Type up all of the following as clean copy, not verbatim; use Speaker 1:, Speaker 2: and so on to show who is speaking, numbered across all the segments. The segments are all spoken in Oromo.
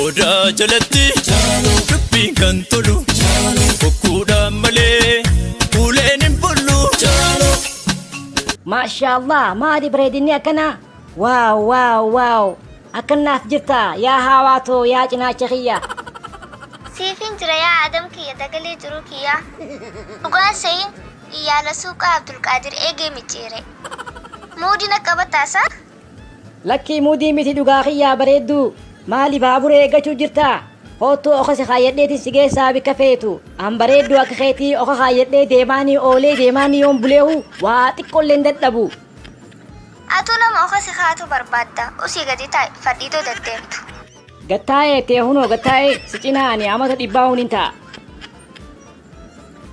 Speaker 1: Odaa jalatti dubbiin kan tolu bokkuudhaan malee uleen hin bullu.
Speaker 2: Maashaallah, maali bareedinni akkanaa? Waaw waaw waaw, akkan naaf jirta yaa haawaatoo, yaa cinaacha kiyya.
Speaker 3: Siifin jira yaa Adam kiyya, dagalee jiruu kiyya. Dhugaan sayin iyyaala suuqaa Abdulqaadir eegee micciire. Muudina qabataasaa?
Speaker 2: Lakkii, muudii miti, dhugaa kiyyaa bareedduu. Maali, baabura eeggachuu jirtaa? Hoottuu oka si kaayyadheetiin si geessaa bikka feetu. An bareedduu akka keetii oka kaayyadhee deemaanii oolee deemaanii yoon buleehu waa xiqqoollee hin dadhabu.
Speaker 3: Atuu nama oka si kaatu barbaadda. Usii gadi taa'i fadhiitoo deddeemtu.
Speaker 2: Gattaa'ee tee, hunoo gattaa'ee si cinaa ani amata dhibbaa hin ta'a.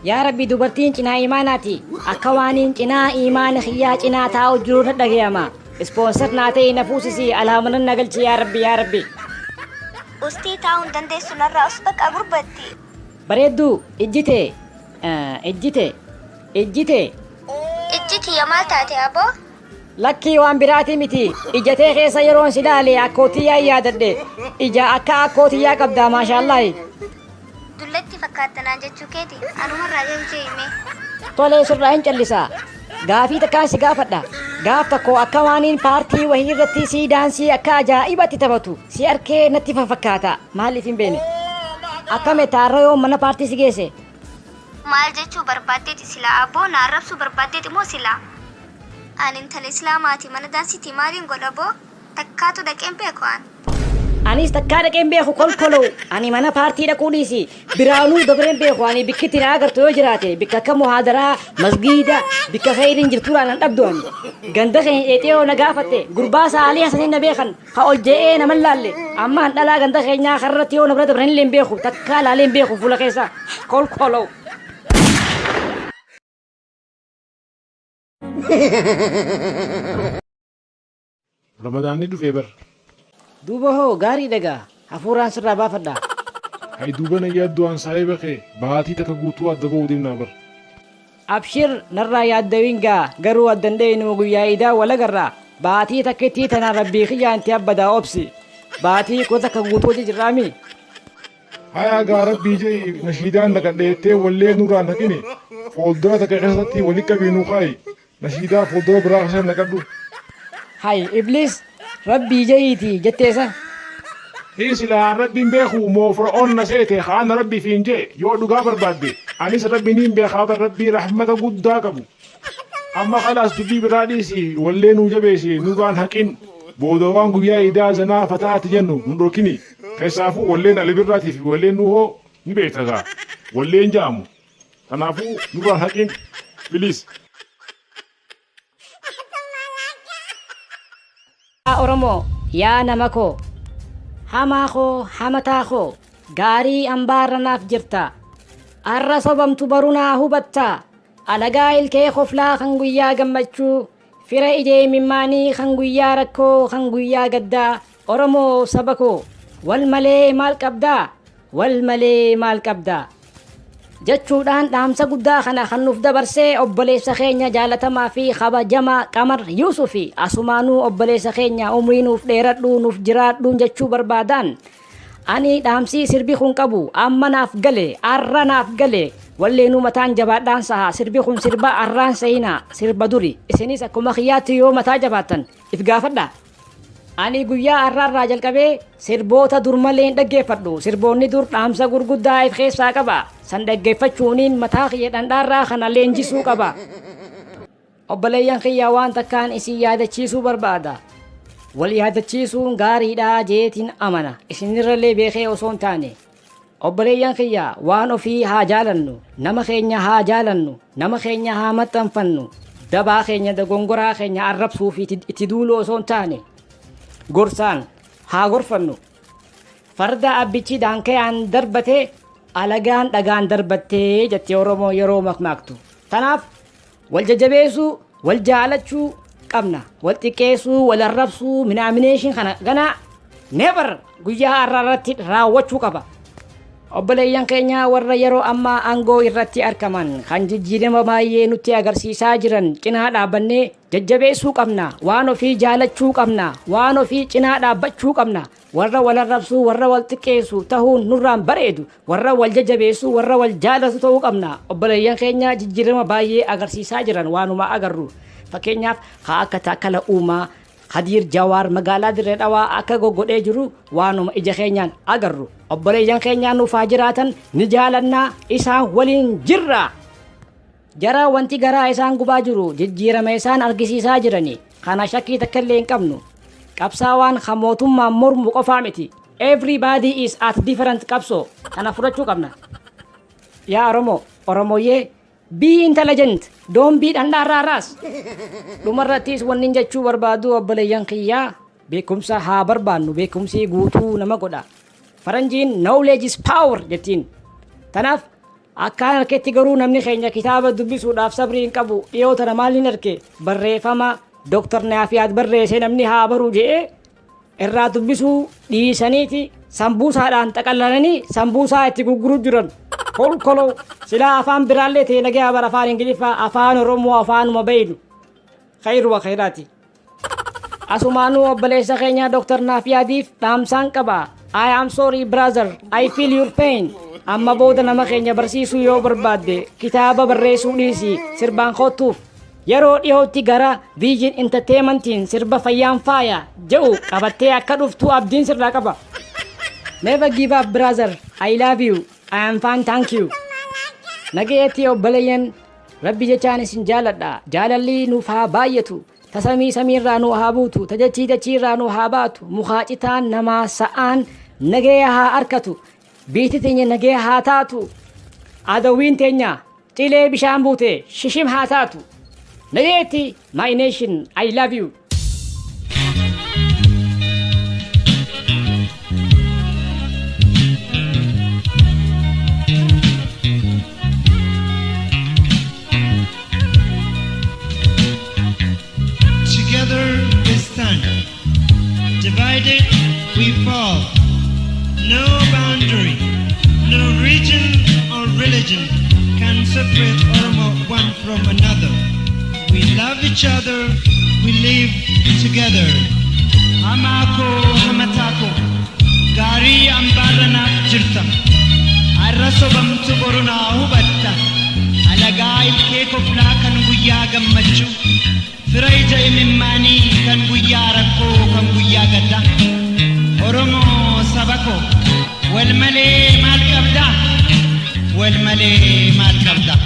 Speaker 2: Yaa Rabbi, dubartiin cinaa imaanaati. Akka waaniin cinaa imaana kiyyaa cinaa taa'u jiru na dhagayama. Sponsor naa ta'e, na fuusisi, alaamanan na galchi, yaa Rabbi, yaa Rabbi.
Speaker 3: Ustii taa'uu hin dandeessu, narraa us bakka gurbatti.
Speaker 2: Bareedduu, ijjite ijjite ijjite.
Speaker 3: Ijji tiyya maal taate aboo?
Speaker 2: Lakkii, waan biraatii miti. Ijatee keessa yeroon si ilaale akkootiyyaa yaadadhe. Ija akka akkootiyyaa qabdaa, maashaallahi.
Speaker 3: Dullatti fakkaattanaan jechuu keeti, anumarraa deemtee hime.
Speaker 2: Tolee, sirraa hin callisaa. Gaafii takkaan si gaafadha. Gaaf tokko akka waaniin paartii wahii irratti sii daansii akka ajaa'ibatti taphatu si arkee natti fafakkaata. Maaliif hin beene? Akkam taarra yoo mana paartii si geesse?
Speaker 3: Maal jechuu barbaaddeeti silaa aboo? Na arrabsuu barbaaddeeti moo silaa? Ani intala islaamaati, mana daansiitii maaliin godha boo? Takkaatu dhaqeen beeku an.
Speaker 2: Anis takkaa dhaqeen beeku kolkoloo. Ani mana paartii dhaquu dhiisi. Biraanuu dabreen beeku. Ani bikkitti na agartu yoo jiraate bikka akka muhaadaraa, masgiida, bikka kheyriin jirtuudhaan an dhabdu ani. Ganda keenya dheexee yoo na gaafatte, gurbaa Saalii Hasaniin na beekan ka ol je'ee nama laalle. Amma an dhalaa ganda keenyaa karratti yoo na bira dabran illee hin beeku. Takkaa laalee hin beeku fuula keessa. Kolkoloo.
Speaker 4: Ramadaanni dhufee bar.
Speaker 2: Duuba hoo, gaarii dhagaa. Hafuuraan sirraa baafadha.
Speaker 4: Hay, duuba na yaaddu, an saahiba kee baatii takka guutuu adda ba'uu deemnaa bar.
Speaker 2: Abshir, narraa yaaddawin gaa, garuu addan dheeynu, guyyaa iidaa wal agarra. Baatii takkittii tana rabbii kiyyaan itti abbadaa obsi. Baatii 11 guutuu hojii jirraami.
Speaker 4: Hayaa gaa, rabbii je'i nashiidaan naqadhe jettee wallee nurraan haqini, fuuldura takka keessatti wali qabii nuu kaayi, nashiidaa fuuldura biraa keessa naqadhu.
Speaker 2: Hay Ibliis, rabbii je'iitii jetteesa.
Speaker 4: Hii, silaa rabbiin beeku moo fir'oon na seete kaana rabbii fiin jee? Yoo dhugaa barbaadde anis rabbi niin beekaa bar, rabbii rahmata guddaa qabu. Amma kalaas, dubbii biraa dhiisi, wallee nuu jabeessi, nurraan haqin. Booda waan guyyaa iidaa zanaa fataati jennu nun dhorkini. Keessaafuu walleen Ali Birraatii fi walleen Nuhoo ni beekta gaa walleen ja'amu. Kanaafuu nurraan haqin, please.
Speaker 2: Yaa Oromoo, yaa nama koo, hamaa koo, hamataa koo, gaarii ambaarra naaf jirta. Arra sobamtu baru naa hubatta. Alagaa ilkee koflaa kan guyyaa gammachuu, fira ijee mimmaanii kan guyyaa rakkoo, kan guyyaa gaddaa. Oromoo saba koo, wal malee maal qabdaa? Wal malee maal qabdaa? Jechuudhaan dhaamsa guddaa kana kan nuuf dabarsee obboleessa keenya jaalatamaa fi kabajamaa Qamar Yuusufi. Asumaanuu obboleessa keenya, umrii nuuf dheeradhu, nuuf jiraadhu jechuu barbaadaan. Ani dhaamsii sirbi kun qabu amma naaf gale, arra naaf gale. Walleenuu mataan jabaadhaan saha, sirbi kun sirba arraan seyina, sirba duri. Isinis akkuma kiyyaatti yoo mataa jabaattan if gaafadha. Ani guyyaa har'aarraa jalqabee sirboota dur malee hin dhaggeeffadhu. Sirboonni dur dhaamsa gurguddaa if keessaa qaba. San dhaggeeffachuuniin mataa kiyya dhandhaarraa kana leenjisuu qaba. Obboleeyyan kiyya, waan takkaan isin yaadachiisuu barbaada. Wal yaadachiisuun gaariidha jeetiin amana. Isinirrallee beekee osoo hin taane. Obboleeyyan kiyya, waan ofii haa jaalannu, nama keenya haa jaalannu, nama keenya haa maxxanfannu, dabaa keenya, dogongoraa keenya arrabsuu fi itti duuluu osoo hin taane gorsaan haa gorfannu. Farda abbichi daankayaan darbate alagaan dhagaan darbattee jetti Oromoo yeroo makmaaktu. Tanaaf wal jajjabeessuu, wal jaalachuu qabna. Wal xiqqeessuu, wal arrabsuu, minaamineeshin kana ganaa never guyyaa har'aa irratti raawwachuu qaba. Obboleeyyan keenya warra yeroo ammaa aangoo irratti argaman, kan jijjiirama baay'ee nutti agarsiisaa jiran cinaa dhaabbannee jajjabeessuu qabna. Waan ofii jaalachuu qabna. Waan ofii cinaa dhaabbachuu qabna. Warra wal arrabsuu, warra wal xiqqeessu tahuun nurraan bareedu. Warra wal jajjabeessu, warra wal jaalatu ta'uu qabna. Obboleeyyan keenya jijjiirama baay'ee agarsiisaa jiran waanuma agarru. Fakkeenyaaf haa akka Taakkala Uumaa, Khadiir Jawaar magaalaa Dirree Dhawaa akka goggodhee jiru waanuma ija keenyaan agarru. Obboleeyyan keenyaa nuuf haa jiraatan, ni jaalannaa, isaan waliin jirra. Jara wanti garaa isaan gubaa jiru jijjiirama isaan argisiisaa jirani. Kana shakkii takka illee hin qabnu. Qabsaawaan kan mootummaan mormu qofaa miti. Everybody is at different qabsoo. Kana fudhachuu qabna. Yaa Oromoo, Oromooyyee, be intelligent, don't be dhandhaarraarraas. Dhumarrattis wanni jechuu barbaadu, obboleeyyan kiyyaa, beekumsa haa barbaannu, beekumsi guutuu nama godha. Faranjiin "knowledge is power" jettiin. Tanaaf akkaan harketti garuu namni keenya kitaaba dubbisuudhaaf sabrii hin qabu. Dhiyoo tana maaliin arke? Barreeffama Dooktar Naafiyaat barreessee namni haa baruu jedhee irraa dubbisuu dhiisaniiti sambuusaadhaan xaqallalanii sambuusaa itti gurguruu jiran. Kolkoloo silaa afaan biraallee ta'e nagaya bara, afaan Ingiliffaa, afaan Oromoo, afaanuma beeynu. Khayruwa khayraati. Asumaanuu obboleessa keenya Dooktar Naafiyaatiif dhaamsaan qaba. I am sorry, brother, I feel your pain. Amma booda nama keenya barsiisuu yoo barbaadde kitaaba barreessuu dhiisi, sirbaan kottuuf. Yeroo dhiyootti gara Vision Entertainmentiin sirba "Fayyaan Faaya" jedhu qabattee akka dhuftu abdiin sirraa qaba. Never give up, brother. I love you. I am fine, thank you. Nagayeetti obboleeyyan, Rabbi jechaan isin jaaladha. Jaalalli nuuf haa baay'atu. Tasamii samiirraa nu haa buutu. Tajachii dachiirraa nu haa baatu. Mukaa citaan namaa sa'aan nagaya haa arkatu. Biitti teenya nagaya haa taatu. Adawwiin teenya cilee bishaan buute shishim haa taatu. Nagayeetti, my nation, I love you.
Speaker 5: Together we stand. Divided we fall. No boundary, no region or religion can separate Oromo one from another. We love each other, we live together. Hamaa koo hamataa koo gaarii ambaarra naaf jirta. Har'a sobamtu boru naa hubatta. Alagaa ilkee koflaa kan guyyaa gammachuu. Fira ija imimmaanii kan guyyaa rakkoo, kan guyyaa gaddaa. Oromoo saba koo, wal malee maal qabdaa? Wal malee maal qabdaa?